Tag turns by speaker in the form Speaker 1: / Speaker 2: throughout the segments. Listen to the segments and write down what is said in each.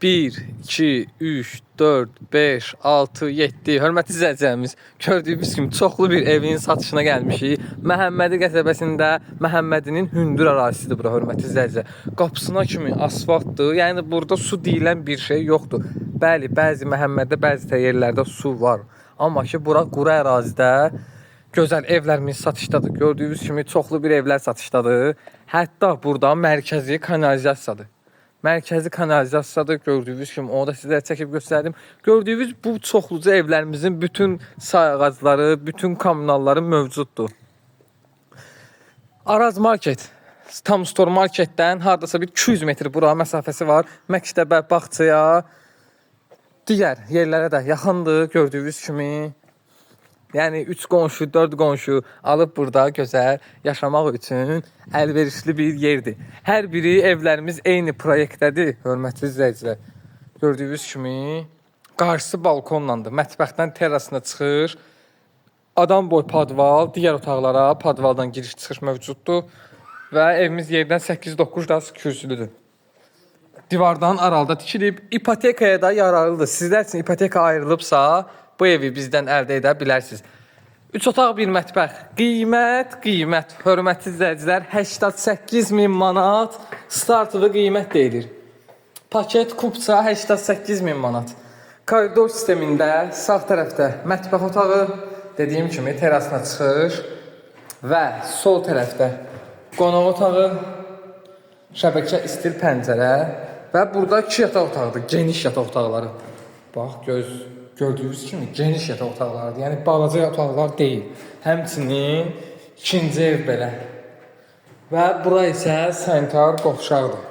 Speaker 1: 1, 2, 3, 4, 5, 6, 7. Hörmətli izləyicilərimiz, gördüyünüz kimi çoxlu bir evin satışına gəlmişik. Məhəmmədi qəsəbəsində Məhəmmədinin hündür ərazisidir bura, hörmətli izləyicilər. Qapısına kimi asfaltdır. Yəni burada su deyilən bir şey yoxdur. Bəli, bəzi Məhəmməddə, bəzi də yerlərdə su var. Amma ki bura quru ərazidə gözəl evlərimiz satışdadır. Gördüyünüz kimi çoxlu bir evlər satışdadır. Hətta burada mərkəzi kanalizasiyadır. Mərkəzi kanalizasiyadır. Gördüyünüz kimi onu da sizlərə çəkib göstərdim. Gördüyünüz bu çoxluca evlərimizin bütün sayğacları, bütün kommunalları mövcuddur. Araz Market, Tam Store Marketdən hardasa bir 200 metr bura məsafəsi var. Məktəbə, bağçaya, digər yerlərə də yaxındır gördüyünüz kimi. Yəni 3 qonşu, 4 qonşu alıb burada gözəl yaşamaq üçün əlverişli bir yerdir. Hər biri evlərimiz eyni proyektdədir, hörmətli izləyicilər. Gördüyünüz kimi qarşısı balkonlandır. Mətbəxdən terrasına çıxır. Adam boy padval, digər otaqlara padvaldan giriş çıxış mövcuddur və evimiz yerdən 8-9 das kürsülüdür. Divardan aralıda tikilib, ipotekaya da yararlıdır. Sizlər üçün ipoteka ayrılıbsa, bu evi bizdən əldə edə bilərsiniz. 3 otaq, bir mətbəx. Qiymət, qiymət. Hörmətli izləyicilər, 88 min manat startlı qiymət deyilir. Paket kupça 88 min manat. Koridor sistemində sağ tərəfdə mətbəx otağı, dediyim kimi terasına çıxış və sol tərəfdə qonaq otağı, şəbəkə istil pəncərə və burada iki yataq otağıdır, geniş yataq otaqları. Bax, gördüyünüz kimi geniş yataq otaqlarıdır. Yəni balaca otaqlar deyil. Həmçinin ikinci ev belə. Və bura isə sanitar qovşaqdır.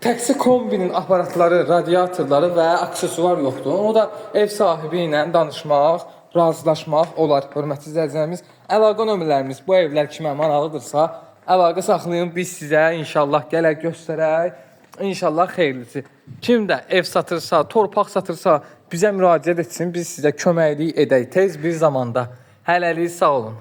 Speaker 1: Təksi kombinin aparatları, radiatorları və aksesuar yoxdur. O da ev sahibi ilə danışmaq, razılaşmaq olar. Hörmətli izləyicilərimiz, əlaqə nömrələrimiz bu evlər kimə maraqlıdırsa, əlaqə saxlayın. Biz sizə inşallah gələk göstərək. İnşallah xeyirlisi. Kim də ev satırsa, torpaq satırsa bizə müraciət etsin. Biz sizə köməklik edək tez bir zamanda. Hələlik sağ olun.